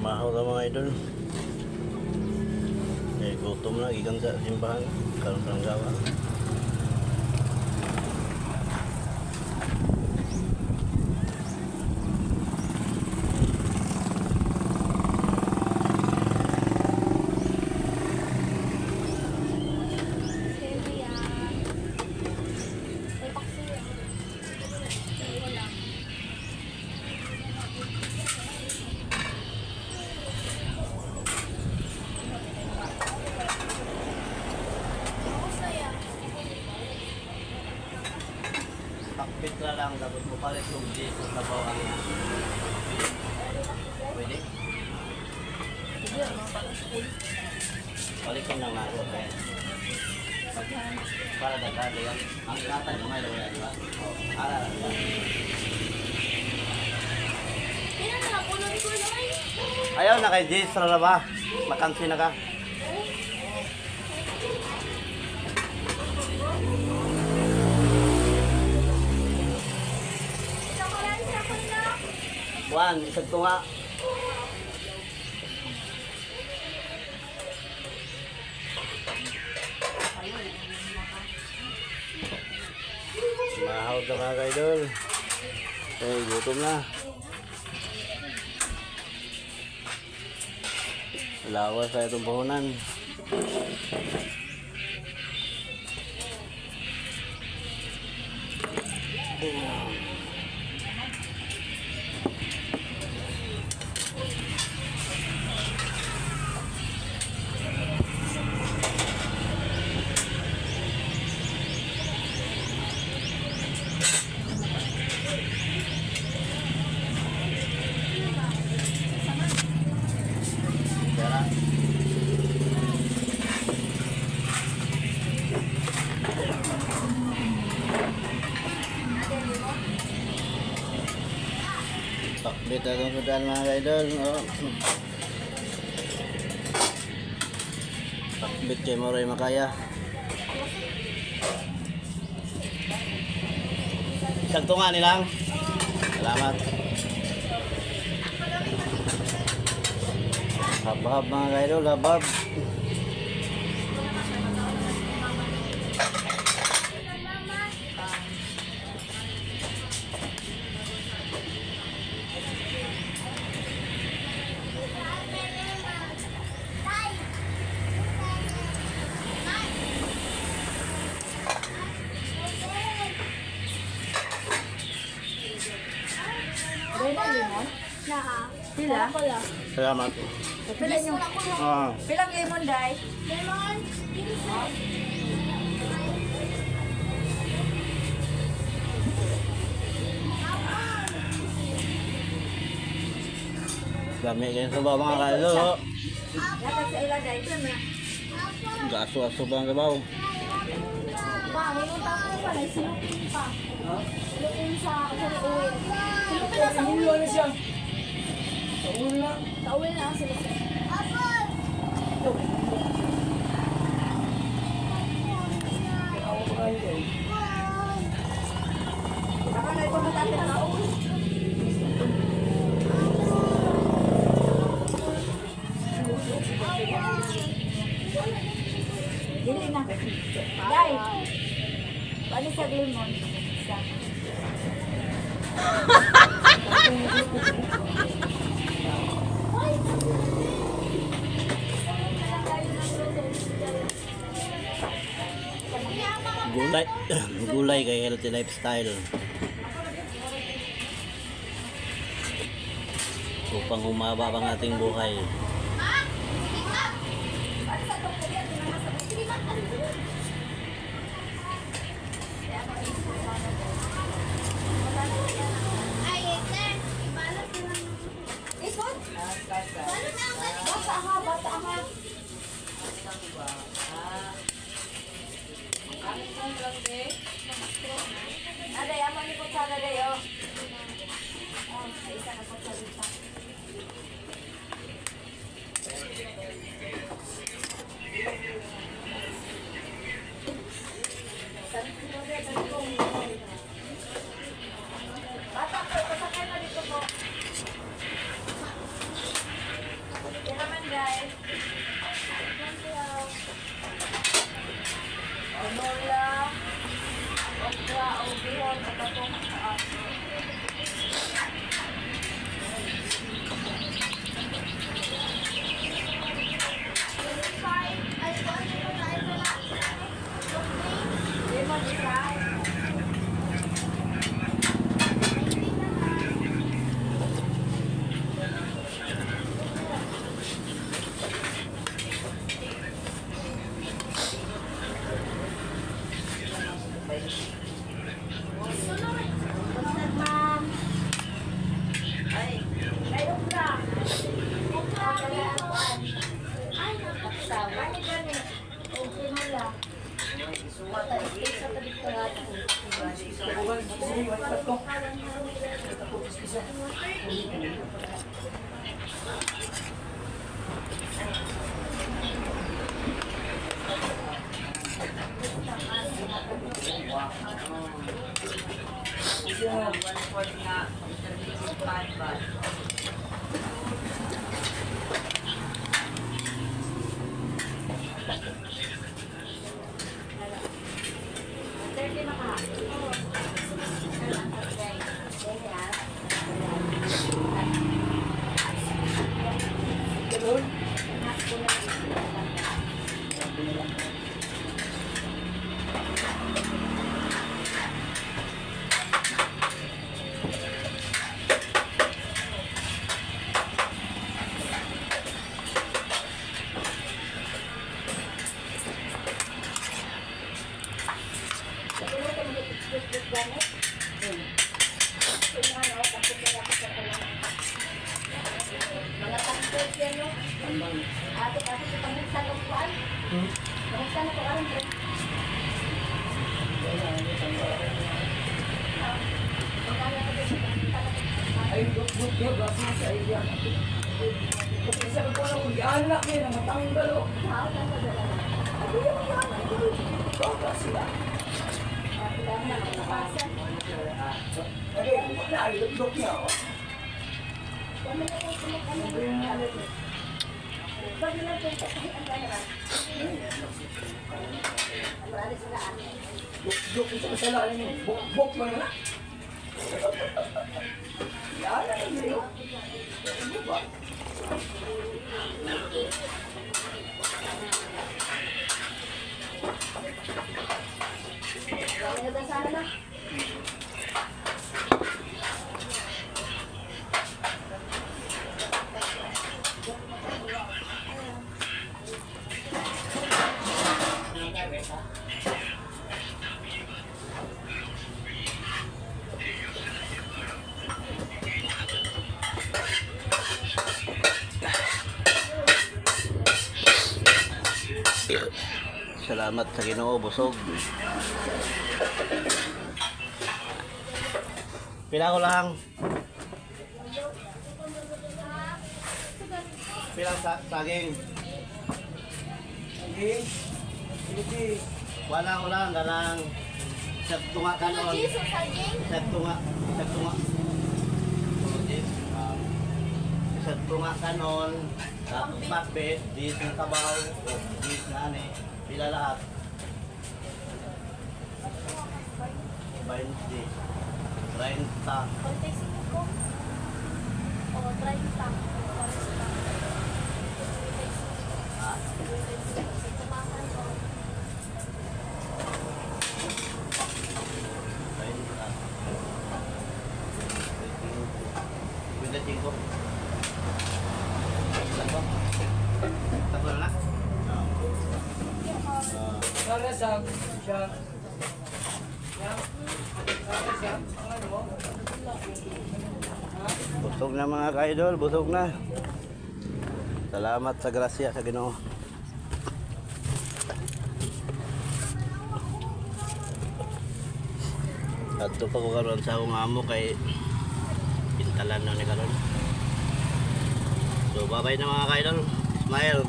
Mahaw ta, mga idol. Eh, gutom na, gikan sa simbahan. Karon parang gawa. May paksi. Wala. Takbit na lang, tapos mo palit yung dito sa bawang. Pwede? Balik ko na nga. Para daghan yan. Ang ingatan mo ngayon, wala, di ba? Ara, di ba? Kailan na lang, ulo ni Kuya ay. Ayaw na kay Jace, na ba? Makansi na ka. Isang kalan sa na. Juan, isag ko nga. Mahaw na, mga kaidol. Eh, gutom na. Lawas sa itong puhunan. Pera. Pakbit na itong sudan, mga kaidol. Oh. Pakbit kay Moroy Makaya. Isang tunga nilang. Salamat. Habab, mga kaidol, habab. Dahil ang limon? Naa. Pila? Wala. Salamat. Pila yung Ah, pilang lemon, day? Lemon. Dami kayo sabaw, mga kaidol. Oh. Dapat sa ila, day. Gaso-aso pa ang sabaw. Pa, may munta ko pa. May silupin pa. Silupin sa uwi. Silupin na sa uwi. na siya. Sa ulo na. Sa uwi na silupin. Ako pa kayo eh. Baka na ito matapit na ulo. Dili na. Day. Paano sa lemon? Isa. Gulay, gulay kay healthy lifestyle. Upang humaba ang ating buhay. Ay, sir. Ibalot na lang. Ikot. Balot na ang balik. Bata ha, bata ha. Aday, amo ni kutsara day, oh. Oh, sa isa ka kutsarita. Bata po, pasakay na dito po. Ganun. Mga tangkot yan, no? Tambang. Ato, ato, sa pamuksan o kuan. Hmm? Pamuksan ko aron. Ay, duk, duk, duk, basta sa iya. Kasi isa ko lang, kung gianak niya, namatanggal, oh. Ay, yung gianak, baka sila. Ay, wala, ay, duk, duk niya, oh. Duk, duk, isa kasalanan niyo. Buk, buk man na. Gianak niya, oh. Ano ba? Sana. Salamat sa Ginoo, busog. Pila ko lang. Pila sa saging. Sige. Sige. Wala ko lang ganang sa tunga kanon. Jesus, saging. Sa tunga, sa tunga. Sa tunga kanon, tapos pakbet, dis na kabaw, o dis na ani, pila lahat. 20. 30. Konti singko. O, 30. Ah, 25. Tatlo? Tatlo na lang? Para sa siya. Siya. Para sa ang ano mo? Busog na mga ka-idol, busog na. Salamat sa grasya sa Ginoo. Adto pa ko karon sa akong amo kay pintalan na ni karon. So bye-bye na mga ka-idol. Smile.